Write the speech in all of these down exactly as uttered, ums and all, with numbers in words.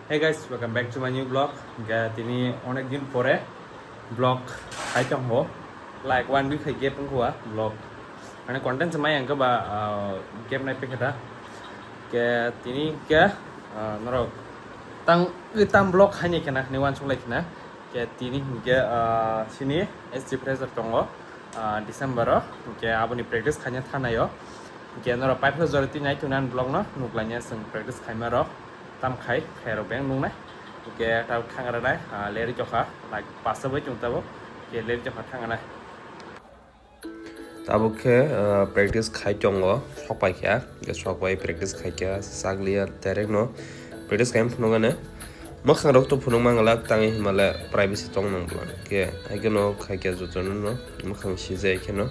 Hey guys, welcome back to my new vlog. Hingke tini onek din pore vlog khai tongo. Like one week hai gap wngkha vlog. Mane content se mai ang ba, ah, gap nai pekhe da. Ke tini ke, ah, norok tang, tam vlog hai ni kena ni wan sunglai kena. Ke tini hingke, ah, sini S T pressure tongo, ah, December o. Hingke aboni practice khaina thanaio. Hingke norok paiphlok jora tini nai tongna vlog no nuklaina sing practice khaima rok. Tam khai, khairok beng nungnai. Hingke tabuk thangranai, ah, leri chokha, like, pasta bai chwng tabuk, hingke leri chokha thangranai. Tabuk khe, ah, practice khai tongo, sok pai kha, hingke sok pai practice khai kha, sakliya direct no practice khai phunukgane. Mwkhang rok to phunuk mangala, tangwi himale privacy tong nang bwla. Hingke, hai khe no khai kha jotono no, mwkhang sijai khe no.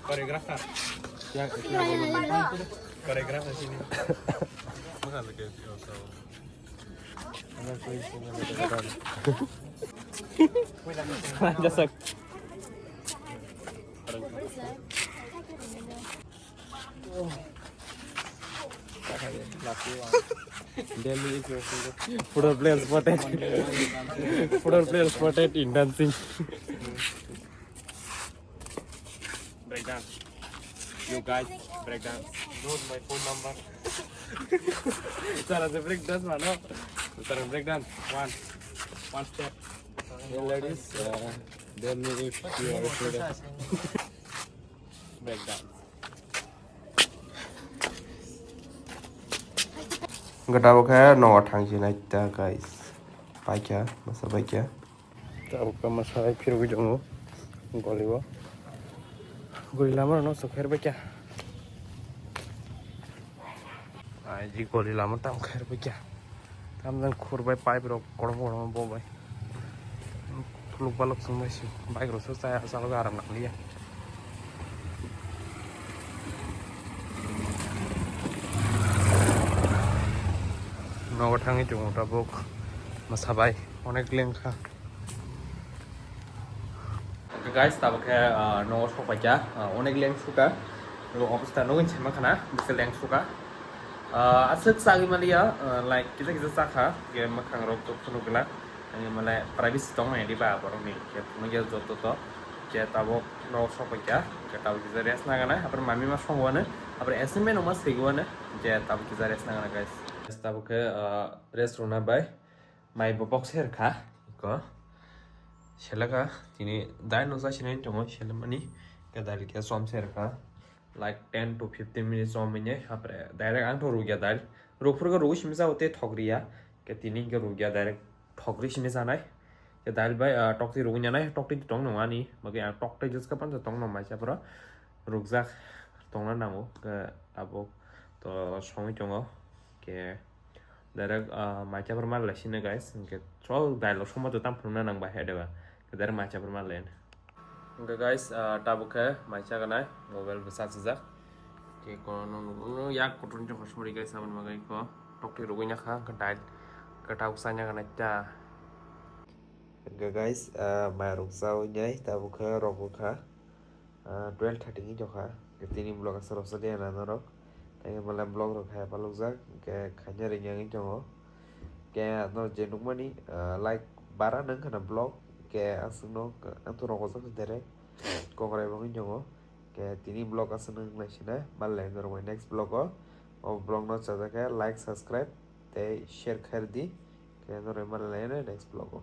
Choreograph ka? Choreograph ka sini. Jasak. Football player spotted. Football player spotted in dancing. Breakdance. You guys, breakdance. Note my phone number. Sir, as a breakdance, mano. Sir, breakdance. One. One step. Hey, ladies, uh, tell me if you are a student. Breakdance. Hwnkhe tabuk khe nogo thangsinai ta, guys. Paikha, masa paikha. Tabuk khe masa phirogwi tongo golio. Goli lama rokno sok kher baikha. Ai, ji goli lama tam kher baikha. Tamjang khur bai pipe rok korom korom bo bai. Khuluk balok chwng bai si bike rok se chaya chalogo aram nang liya. Nogo thangwi tongo tabuk masa bai onek lengkha. Okay guys, tabuk khe, ah, nogo sok paikha, ah, onek leng suka. Bo obostha nugwi se makhana bwswk leng suka. Ah, aswk chagwi maliya, ah, like, kisa kisa chakha, ge mwkhang rok tok phunuk glak. Ani mane privacy tong nai diba borok ni, ke phunuk ya joto to. Je tabuk nogo sok paikha, ke tabuk kisa rest nagana, apor mami ma songwano, apor assignment ma swigwano, je tabuk kisa rest nagana guys. Tabuk khe, ah, rest rwna bai mai bo bok ser kha. Ko selaka tini dai no sa sinai tongo selamani. Ke dai ke som ser kha. Like ten to fifteen minutes som mine hapre direct ang to rugya dai. Rukphur ga rugu simi sa ute thok riya. Ke tini ke rugya direct thok ri simi sanai. Ke dai bai, ah, tok ti rugu nyanai, tok ti tong no ani. Bagi ang tok ti jus ka pan tong no mai sa pro. Rukjak tongna nango, ke tabuk to songwi tongo, ke direct, ah, mai chapar mal lai sini guys, ke chol dialogue somoi to tam phunukna nang bai hai deba, ke direct mai chapar mal lai. Hingke guys, ah, tabuk khe mai chaganai, mobile bo charge rijak, ke kono nung yak kotor ni jokha sumari guys, aboni bagwi ko tokti rugwi nyakha, hingke dai, hingke tabuk chanya ganai ta. Hingke guys, ah, mai rok chawi nai, tabuk khe rok bwkha. Ah, twelve thirty wng tongkha. Tini vlog asa rwchaliya na norok. Khe mala vlog rok hai palukjak. Khe khaina ringya wng tongo. Khe norok je nukmani, ah, like bara nang khana vlog. Khe aswkno ang to rokojak direct. Kokrai bo wng tongo. Khe tini vlog aswkno wng lai sina. Malai norok bai next vlog o. O vlog no chajak khe like, subscribe tei share khair di. Khe norok malai next vlog o.